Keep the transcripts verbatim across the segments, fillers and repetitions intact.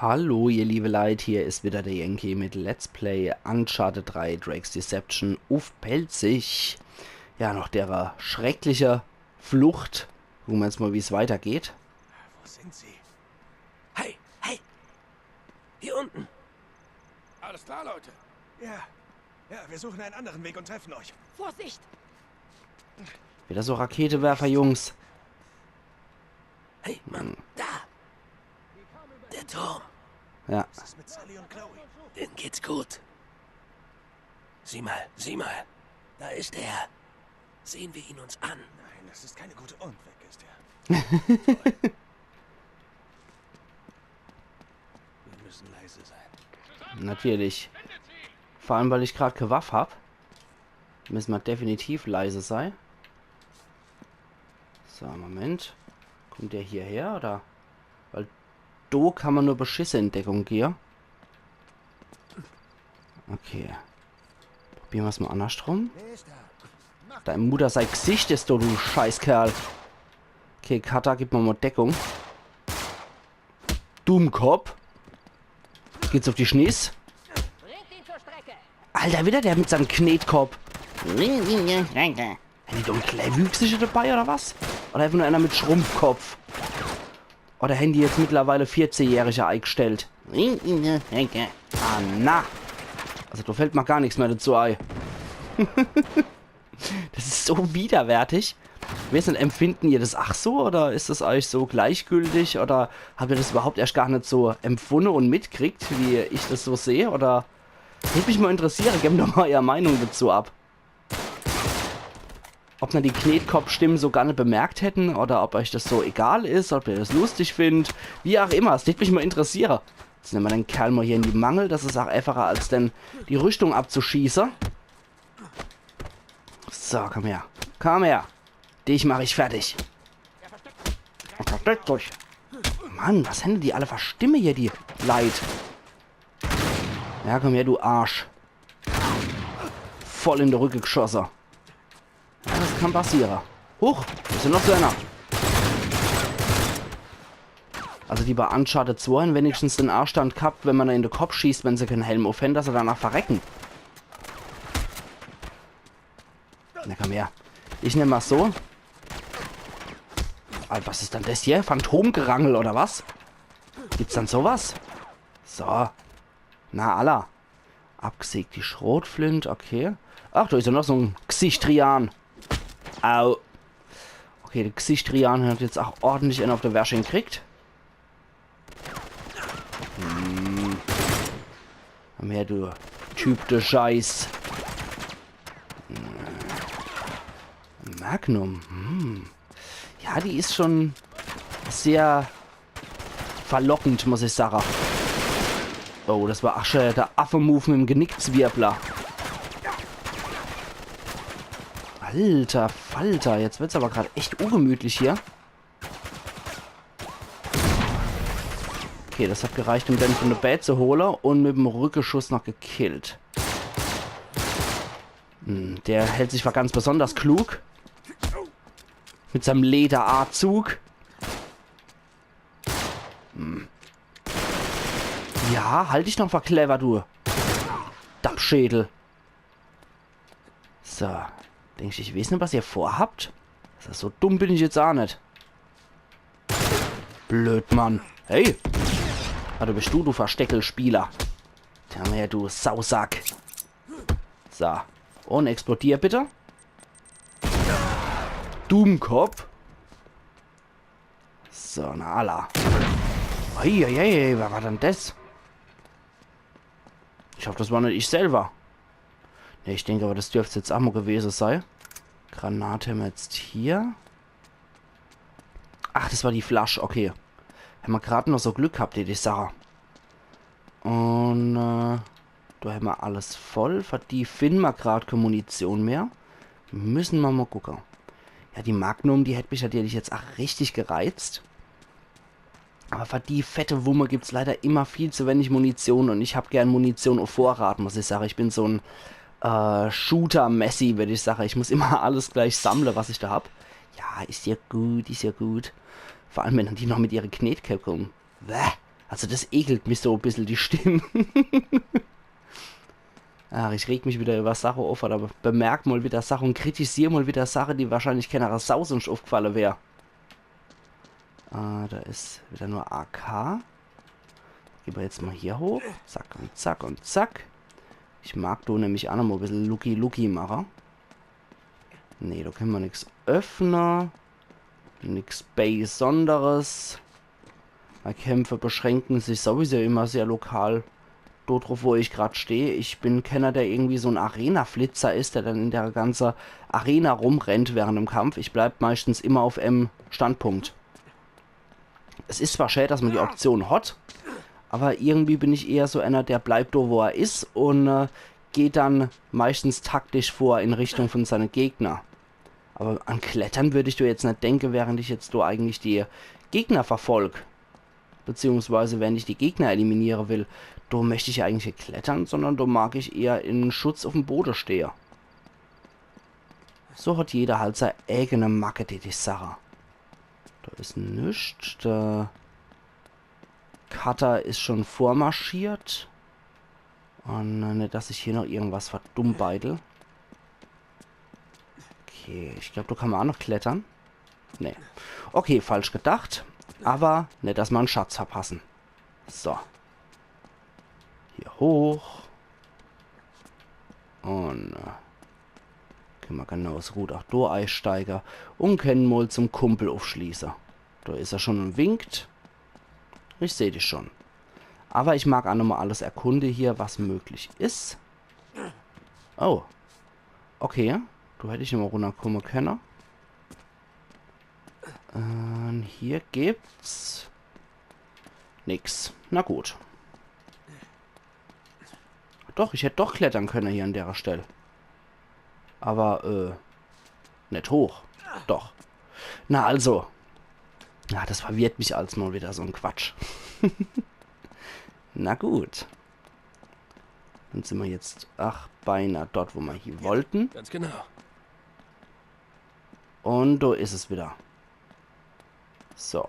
Hallo, ihr liebe Leit, hier is wieder der Yankee mit Let's Play Uncharted drei Drake's Deception uff Pälzisch. Ja, noch dere schreckliche Flucht. Gucke mer jetzt mal, wie's weitergeht. Wo sind sie? Hey, hey! Hier unten! Alles klar, Leute? Ja, ja, wir suchen einen anderen Weg und treffen euch. Vorsicht! Wieder so Raketewerfer, Jungs. Hey, Mann, da! Der Turm! Ja. Was ist mit Sully und Chloe? Denen geht's gut. Sieh mal, sieh mal. Da ist er. Sehen wir ihn uns an. Nein, das ist keine gute. Und weg ist er. Wir müssen leise sein. Natürlich. Vor allem, weil ich grad kä Waff hab, müsse mer definitiv leise sei. So, Moment. Kommt der hierher, oder? Weil do kann mer nur beschisse in Deckung gehe. Okay. Probiere mer's mal annerschtrum. Dein Mutter sei Gsicht is do, du Scheißkerl. Okay, Cutter, gib mer mal Deckung. Dummkopp. Geht's uff die Schniss? Bringt ihn zur Strecke. Alter, wieder der mit seinem Knetkopp. Hän die do en Kleinwüchsische dabei, oder was? Oder einfach nur einer mit Schrumpfkopf? Oder hän die jetzt mittlerweile Vierzehnjährige eigstellt? Ah, na. Also, do fällt mer gar nix mehr dazu ei. Das is so widerwärtig. Ich weeß net, empfinden ihr das ach so? Oder is das euch so gleichgültig? Oder habt ihr das überhaupt erscht gar net so empfunde und mitkriegt, wie ich das so seh? Oder, würd mich mal interessiere, gebt doch mal eure Meinung dazu ab. Ob ihr die Knetkopp-Stimme so gar net bemerkt hätten oder ob euch das so egal is, ob ihr das lustig findet, wie ach immer, es würd mich mal interessiere. Jetzt nemme mer den Kerl mal hier in die Mangel, das is ach einfacher, als den die Rüstung abzuschieße. So, komm her. Komm her. Dich mach ich fertig. Versteckt euch. Mann, was hän die alle für Stimme hier, die Leit? Ja, komm her, du Arsch. Voll in de Rücke gschosse. Ja, das kann passiere. Huch, is ja noch so einer. Also die bei Uncharted zwei hän wenigstens den Anstand gehabt, wenn mer in de Kopp schießt, wenn se kein Helm uff hän, dass se danach verrecken. Na komm her. Ich nemm mal so. Alter, was is dann das hier? Phantomgerangel oder was? Gibt's dann sowas? So. Na, alla. Abgesägt die Schrotflint, okay. Ach, do is ja noch so en Gsichtrian. Au. Okay, de Gsichtrian hat jetzt ach ordentlich einen uff de Wersching gekriegt. Hm. Komm her, du Typ, du Scheiß. Magnum. Hm. Ja, die is schon sehr verlockend, muss ich sage. Oh, das war ach schon de Affe-Move mit em Genickzwirbler. Alter Falter, jetzt wird's aber grad echt ungemütlich hier. Okay, das hat gereicht, um den von de Bää zu hole und mit em Rückeschuss noch gekillt. Hm, der hält sich, war ganz besonders klug. Mit seinem Lederanzug. Hm. Ja, halt dich noch mal clever, du Dappschädel. So. Denkst, ich weeß net, was ihr vorhabt? So dumm bin ich jetzt ach net. Blöd, Mann. Hey! Ah, du bist du, du Versteckelspieler. Komm her, du Sausack. So. Und explodier bitte. Dummkopf. So, na alla. Eieiei, wer war denn das? Ich hoff, das war net ich selber. Ne, ich denk aber, das dürft's jetzt ach mal gewese sei. Granate hämmer jetzt hier. Ach, das war die Flasch, okay. Hämmer grad noch so Glück gehabt, die, die Sache. Und, äh, do hämmer alles voll. Für die finden mer grad kä Munition mehr. Müssen mer mal gucke. Ja, die Magnum, die hätt mich natürlich jetzt ach richtig gereizt. Aber für die fette Wumme gibt's leider immer viel zu wenig Munition und ich hab gern Munition uff Vorrat, muss ich sage. Ich bin so en, äh, Shooter-Messi, würd ich sage. Ich muss immer alles gleich sammle, was ich do hab. Ja, is ja gut, is ja gut. Vor allem, wenn die noch mit ihre Knetköpp kommen. Bäh. Also das ekelt mich so e bissel, die Stimm. Ach, ich reg mich wieder über Sache uff, oder be-, bemerk mal wieder Sache und kritisier mal wieder Sache, die wahrscheinlich kenner Sau sonst uffgefalle wär. Ah, da is wieder nur A K. Gehn mer jetzt mal hier hoch. Zack und zack und zack. Ich mag do nämlich aa noch mal e bissel Lucky Lucky mache. Nee, do kenne mer nix öffne. Nix Besonderes. Mei Kämpfe beschränke sich sowieso immer sehr lokal do druff, wo ich grad steh. Ich bin kenner, der irgendwie so en Arena-Flitzer is, der dann in der ganze Arena rumrennt während dem Kampf. Ich bleib meistens immer uff em Standpunkt. Es is zwar schä, dass mer die Option hat, aber irgendwie bin ich eher so ener, der bleibt do, wo er is und äh, geht dann meistens taktisch vor in Richtung von seine Gegner. Aber an Klettern würd ich do jetzt net denke, während ich jetzt do eigentlich die Gegner verfolg. Beziehungsweise, wenn ich die Gegner eliminiere will, do möcht ich ja eigentlich net klettere, sondern do mag ich eher in Schutz uffm Bode stehe. So hat jeder halt sei eigene Macke, die, die Sache. Do is nix. Der Cutter is schon vormarschiert. Und äh, net, dass ich hier noch irgendwas verdummbeidel. Okay, ich glaub, do kann mer aa noch klettere. Nee. Okay, falsch gedacht. Aber net, dass mer en Schatz verpasse. So. Hier hoch. Und äh, kenne mer genau so gut aa do eisteige. Und kenne mal zum Kumpel uffschließe. Do is er schon und winkt. Ich seh dich schon. Aber ich mag aa noch mal alles erkunde hier, was möglich is. Oh. Okay. Do hätt ich immer runnerkomme kenne. Ähm, hier gibt's nix. Na gut. Doch, ich hätt doch klettere kenne hier an derer Stell. Aber, äh, net hoch. Doch. Na also. Ja, das verwirrt mich als mal wieder, so en Quatsch. Na gut. Dann sin mer jetzt, ach, beinah dort, wo mer hie wollten. Ganz genau. Und do is es wieder. So.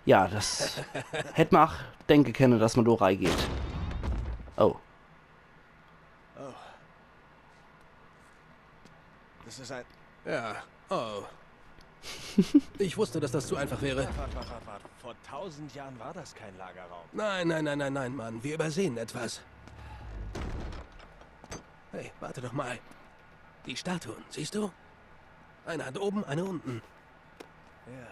Ja, das hätt mer ach denke kenne, dass mer do reigeht. Oh. Oh. Das ist ein... Ja. Oh. Ich wusste, dass das zu einfach wäre. Wart, wart, wart, wart. Vor tausend Jahren war das kein Lagerraum. Nein, nein, nein, nein, nein, Mann. Wir übersehen etwas. Hey, warte doch mal. Die Statuen, siehst du? Eine Hand oben, eine unten. Ja.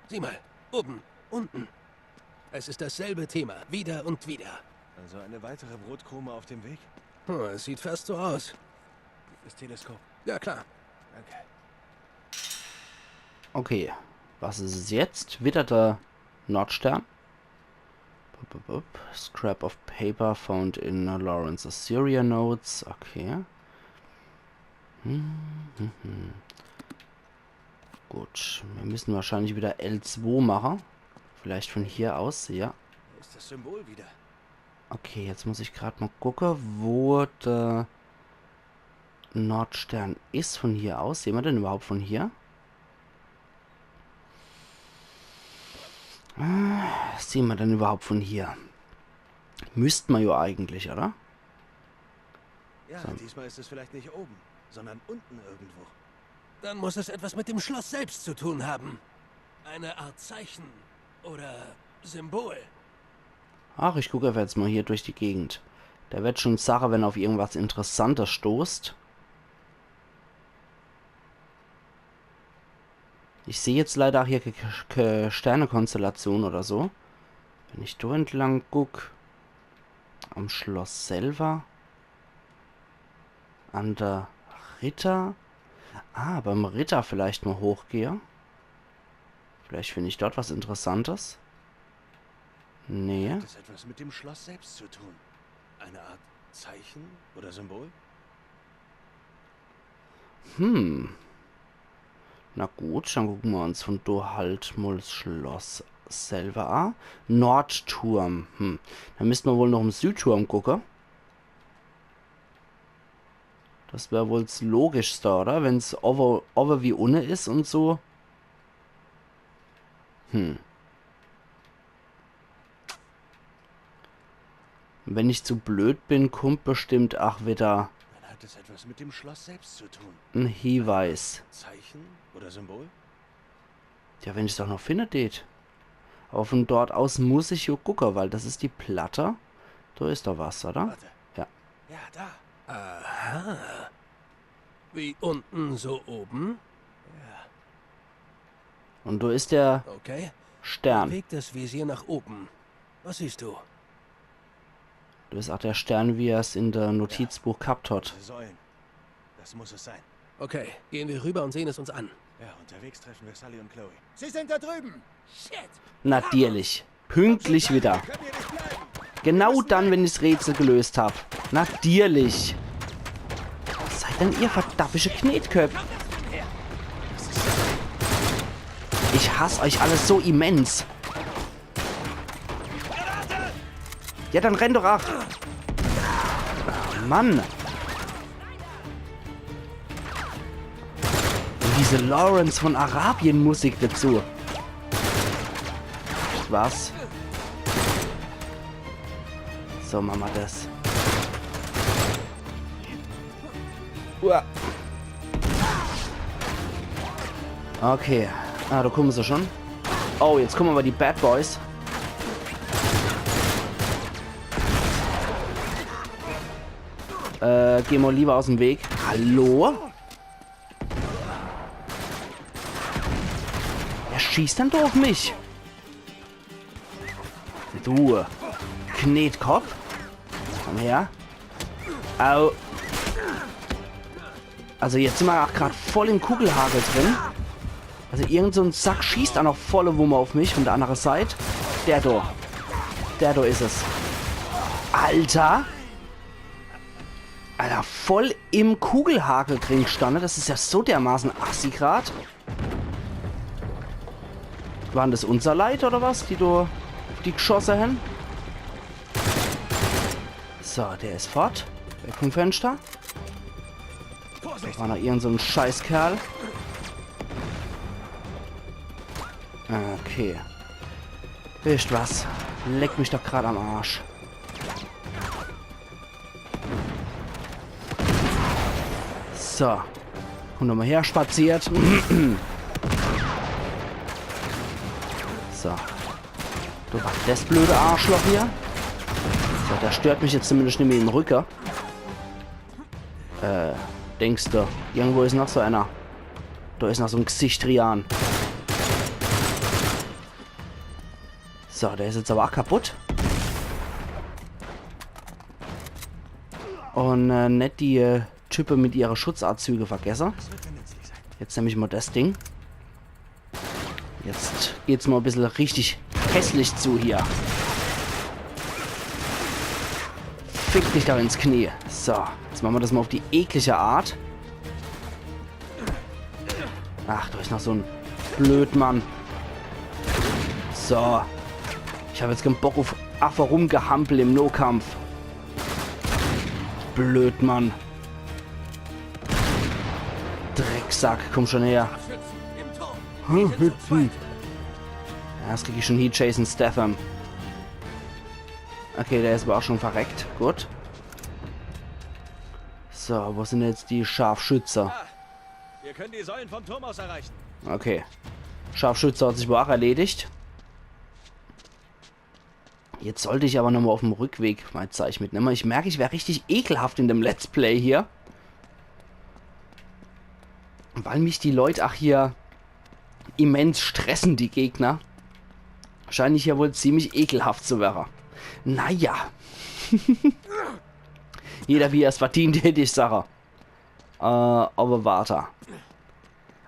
Sieh mal, oben, unten. Es ist dasselbe Thema, wieder und wieder. Also eine weitere Brotkrome auf dem Weg? Hm, es sieht fast so aus. Das Teleskop. Ja, klar. Danke. Okay, was is es jetzt? Wieder der Nordstern. Bup, bup, bup. Scrap of paper found in Lawrence Assyria Notes. Okay. Hm, hm, hm. Gut, mir müssen wahrscheinlich wieder L zwei mache. Vielleicht von hier aus, ja. Da ist das Symbol wieder. Okay, jetzt muss ich grad mal gucke, wo der Nordstern is von hier aus. Sehn mer den überhaupt von hier? Äh, sehn mer den überhaupt von hier? Müsst mer jo eigentlich, oder? Ja, diesmal ist es vielleicht nicht oben, sondern unten irgendwo. Dann muss es etwas mit dem Schloss selbst zu tun haben. Eine Art Zeichen oder Symbol. Ach, ich guck einfach jetzt mal hier durch die Gegend. Der werd schon sache, wenn er auf irgendwas Interessantes stoßt. Ich seh jetzt leider auch hier ke-, ke-, ke Sternekonstellation oder so. Wenn ich do entlang guck, am Schloss selber, an der Ritter. Ah, beim Ritter vielleicht mal hochgehe. Vielleicht find ich dort was Interessantes. Nee. Hat es etwas mit dem Schloss selbst zu tun? Eine Art Zeichen oder Symbol? Hm. Na gut, dann gucke mer uns von do halt mal 's Schloss selber a. Nordturm. Hm. Dann müsst mer wohl noch im Südturm gucke. Das wär wohl 's Logischste, oder? Wenn's owwe, owwe wie unne is und so. Hm. Wenn ich zu blöd bin, kummt bestimmt ach wieder Dann hat es etwas mit dem Schloss selbst zu tun. En Hiweis. Zeichen oder Symbol? Ja, wenn ich's doch noch finde deet. Awwer von dort aus muss ich jo gucke, weil das is die Platte. Do is doch was, oder? Warte. Ja. Ja, da. Aha. Wie unten, so oben? Ja. Und do is der Okay. Stern. Beweg das Visier nach oben. Was siehst du? Do is ach der Stern, wie er's in der Notizbuch gehabt hat. Säulen. Das muss es sein. Okay, gehen wir rüber und sehen es uns an. Ja, unterwegs treffen wir Sully und Chloe. Sie sind da drüben! Shit! Natürlich. Pünktlich wieder. Genau dann, wenn ich's Rätsel gelöst hab. Natürlich. Seid dann ihr verdappische Knetköpp. Ich hass euch alle so immens. Ja, dann renn doch ab. Mann. Und diese Lawrence von Arabien Musik dazu. Was? So, mache mer das. Uah. Okay. Ah, do kumme se schon. Oh, jetzt kumme awwer die Bad Boys. Äh, geh mo lieber aus em Weg. Hallo? Wer schießt dann do auf mich? Du Knetkopp. Komm her. Au. Also jetzt sin mer ach grad voll im Kugelhagel drin. Also irgend so en Sack schießt ach noch volle Wumme auf mich von der annere Seit. Der do. Der do is es. Alter. Alter, voll im Kugelhagel drin gestanne. Das is ja so dermaßen assi grad. Waren das unser Leit oder was, die do, die geschosse hen? So, der is fort. Weg vom Fenster. War noch irgend so en Scheißkerl. Okay. Wisst was? Leck mich doch grad am Arsch. So. Komm doch mo her, spaziert. So. Du, was, das blöde Arschloch hier. So, der stört mich jetzt zumindest nimmi im Rücke. Äh, denkste, irgendwo is noch so einer. Do is noch so en Gesichtrian. So, der is jetzt awwer ach kaputt. Und, äh, net die, äh, Type mit ihre Schutzazüge vergesse. Jetzt nemm ich mo das Ding. Jetzt geht's mo e bissel richtig hässlich zu hier. Fick dich doch ins Knie. So, jetzt mache mer das mo auf die eklige Art. Ach, do is noch so en Blödmann. So. Ich hab jetzt keen Bock auf Affe-Rumgehampel im Nohkampf. Blödmann. Drecksack, komm schon her. Hm, hm, hm. Ja, das krieg ich schon hin, Jason Statham. Okay, der is awwer ach schon verreckt. Gut. So, wo sin jetzt die Scharfschütze? Wir können die Säulen vom Turm aus erreichen. Okay. Scharfschütze hat sich wohl ach erledigt. Jetzt sollt ich awwer nomo auf em Rückweg mei Zeich mitnemme. Ich merk, ich wär richtig ekelhaft in dem Let's Play hier. Weil mich die Leut ach hier immens stressen, die Gegner. Schein ich hier wohl ziemlich ekelhaft zu werre. Naja. Jeder, wie er's verdient, hätt ich sache. Äh, awwer warte.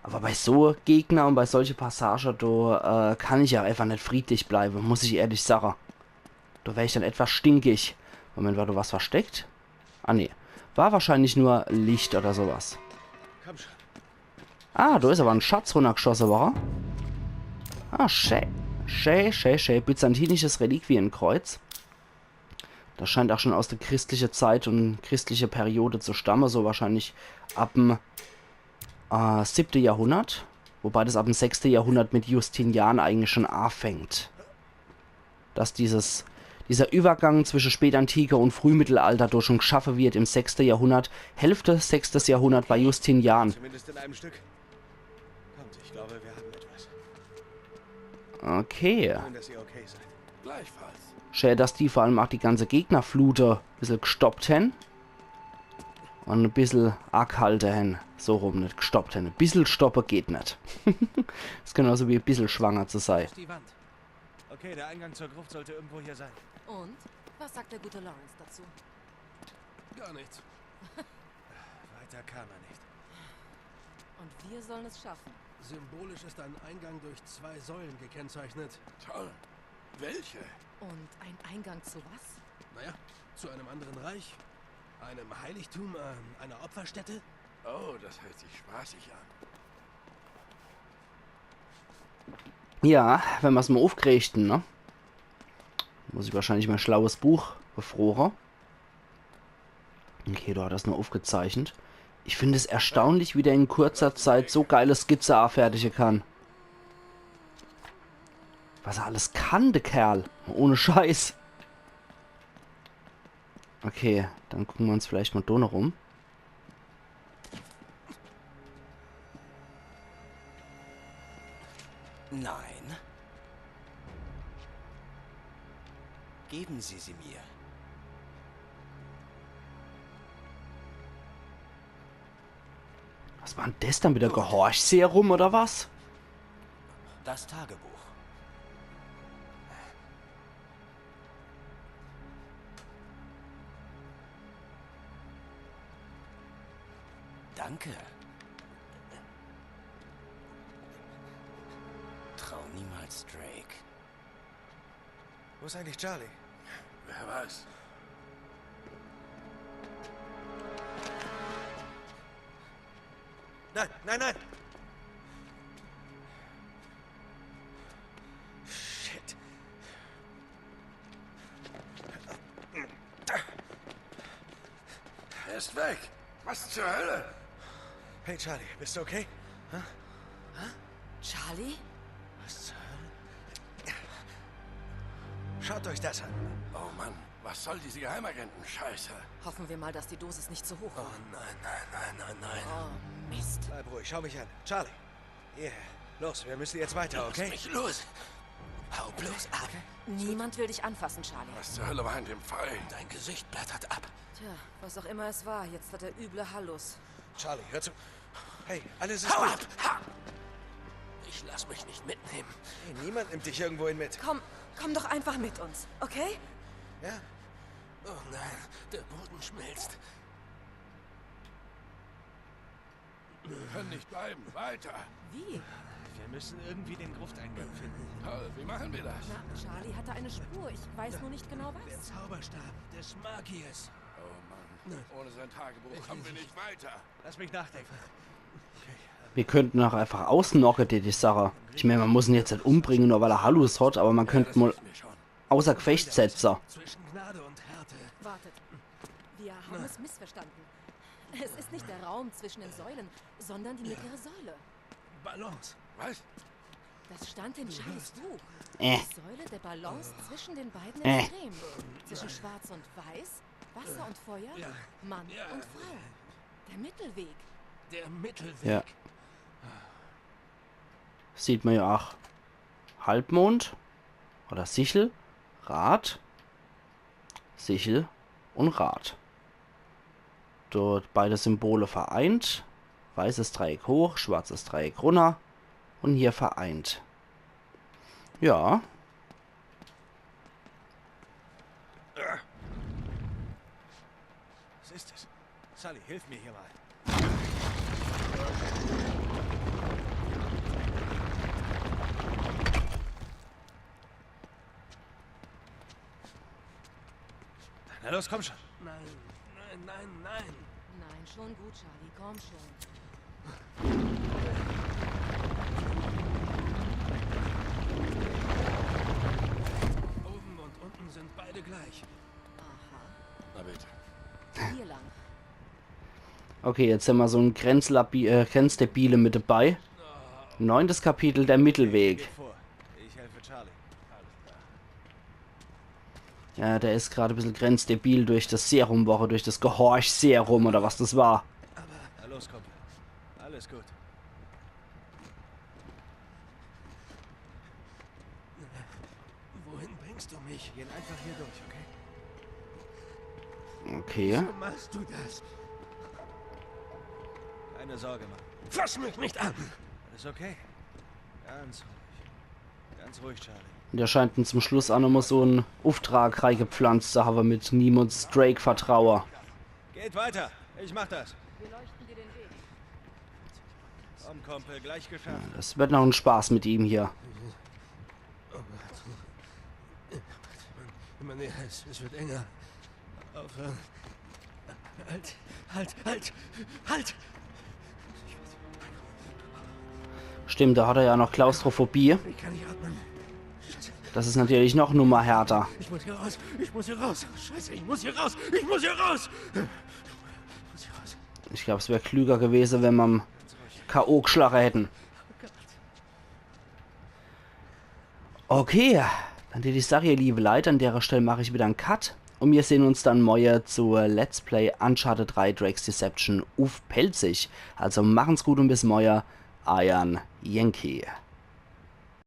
Awwer bei so Gegner und bei solche Passage, do, äh, kann ich ja einfach net friedlich bleibe, muss ich ehrlich sache. Do wär ich dann etwas stinkig. Moment, war do was versteckt? Ah, nee. War wahrscheinlich nur Licht oder so was. Komm schon. Ah, do is awwer en Schatz runnergeschosse worre. Ah, schä. Schä, schä, schä. Byzantinisches Reliquienkreuz. Das scheint ach schon aus der christliche Zeit und christliche Periode zu stamme, so wahrscheinlich ab'm, äh, siebte Jahrhundert. Wobei das ab'm sechste Jahrhundert mit Justinian eigentlich schon afängt. Dass dieses, dieser Übergang zwischen Spätantike und Frühmittelalter do schon geschaffen wird im sechsten Jahrhundert, Hälfte sechstes Jahrhundert bei Justinian. Zumindest in einem Stück. Kommt, ich glaube, wir haben etwas. Okay. Schön, dass ihr okay seid. Gleichfalls. Schön, dass die vor allem auch die ganze Gegnerflut e bissel gestoppt hän. Und e bissel aaghalte hän. So rum, net gestoppt hän. E bissel stoppe geht net. Is genauso wie e bissel schwanger zu sei. Die Wand. Okay, der Eingang zur Gruft sollte irgendwo hier sein. Und? Was sagt der gute Lawrence dazu? Gar nichts. Weiter kam er nicht. Und wir sollen es schaffen. Symbolisch ist ein Eingang durch zwei Säulen gekennzeichnet. Toll. Welche? Und ein Eingang zu was? Naja, zu einem anderen Reich, einem Heiligtum, ähm, einer Opferstätte. Oh, das hört sich spaßig an. Ja, wenn mer's mal aufkriegt, ne? Muss ich wahrscheinlich mein schlaues Buch befroren. Okay, du hast das nur aufgezeichnet. Ich finde es erstaunlich, wie der in kurzer Zeit so geile Skizze anfertigen kann. Was er alles kann, der Kerl. Ohne Scheiß. Okay, dann gucken wir uns vielleicht mal do noch um. Nein. Geben Sie sie mir. Was war denn das dann wieder? Gehorchserum oder was? Das Tagebuch. Danke. Trau niemals Drake. Wo ist eigentlich Charlie? Wer weiß. Nein, nein, nein! Shit. Er ist weg. Was zur Hölle? Hey Charlie, bist du okay? Charlie? Was zur Hölle? Schaut euch das an. Oh Mann, was soll diese Geheimagentenscheiße? Hoffen wir mal, dass die Dosis nicht zu hoch Oh war. Nein, nein, nein, nein, nein, nein. Oh, Mist. Bleib ruhig, schau mich an. Charlie, hierher. Los, wir müssen jetzt weiter, okay? Mich los. Hau bloß ab. Niemand will dich anfassen, Charlie. Was zur Hölle war in dem Fall? Dein Gesicht blättert ab. Tja, was auch immer es war, jetzt hat er üble Hallus. Charlie, hör zu. Hey, alles ist Hau gut. Ab! Ha! Ich lass mich nicht mitnehmen. Hey, niemand nimmt dich irgendwohin mit. Komm, komm doch einfach mit uns, okay? Ja? Oh nein, der Boden schmilzt. Wir können nicht bleiben. Weiter. Wie? Wir müssen irgendwie den Grufteingang finden. Toll, wie machen wir das? Na, Charlie hatte eine Spur. Ich weiß nur nicht genau Der was. Zauberstab des Magiers. Oh Mann, ohne sein Tagebuch kommen wir nicht weiter. Lass mich nachdenken. Wir könnten auch einfach ausnocke, die, die Sache. Ich meine, man muss ihn jetzt nicht umbringen, nur weil er Hallus hat, aber man könnte mal Mir schon. außer Gefecht setzen. Zwischen Gnade und Härte. Wartet. Wir haben es missverstanden. Es ist nicht der Raum zwischen den Säulen, sondern die mittlere Säule. Balance. Was? Das stand in Charlies Buch. Äh. Die Säule der Balance zwischen den beiden Äh. Extremen. Zwischen Schwarz und Weiß, Wasser und Feuer, Mann und Frau. Der Mittelweg. Der Mittelweg. Ja. Sieht man ja auch. Halbmond oder Sichel, Rad, Sichel und Rad. Dort beide Symbole vereint. Weißes Dreieck hoch, schwarzes Dreieck runter. Und hier vereint. Ja. Was ist es? Sully, hilf mir hier mal. Na los, komm schon. Nein, nein, nein, nein. Nein, schon gut, Charlie, komm schon. Oben und unten sind beide gleich. Aha, Na bitte. hier lang. Okay, jetzt haben wir so einen Grenzlabi äh, Grenzdebile mit dabei. Neuntes Kapitel, der Mittelweg. Vor. Ich helfe Charlie. Alles klar. Ja, der is grad e bissel grenzdebil durch das Serum, wo er durch das Gehorch-Serum oder was das war. Na los, Kumpel. Alles gut. Wohin bringst du mich? Wir gehen einfach hier durch, okay? Okay. Wo machst du das? Keine Sorge, Mann. Fass mich nicht an! Alles okay? Ganz ruhig. Ganz ruhig, Charlie. Und der scheint en zum Schluss auch nochmal so en Auftrag reigepflanzt zu haben mit Niemals Drake vertraue. Geht weiter. Ich mach das. Wir leuchten dir den Weg. Komm, Kumpel, gleich geschafft. Das wird noch en Spaß mit ihm hier. Immer näher, es, es wird enger. Aufhören. Halt, halt, halt, halt! Stimmt, da hat er ja noch Klaustrophobie. Ich kann nicht atmen. Das is natürlich noch Nummer härter. Ich muss hier raus. Ich muss hier raus. Scheiße, ich muss hier raus. Ich muss hier raus. Ich muss hier raus. Ich glaub, es wär klüger gewesen, wenn mer en K O geschlagen hätten. Okay, dann tät ich sagen, ihr liebe Leit, an derer Stell mach ich wieder en Cut. Und wir sehn uns dann morje zu Let's Play Uncharted drei Drake's Deception uff Pälzisch. Also machen's gut und bis morje, eiern Yankee.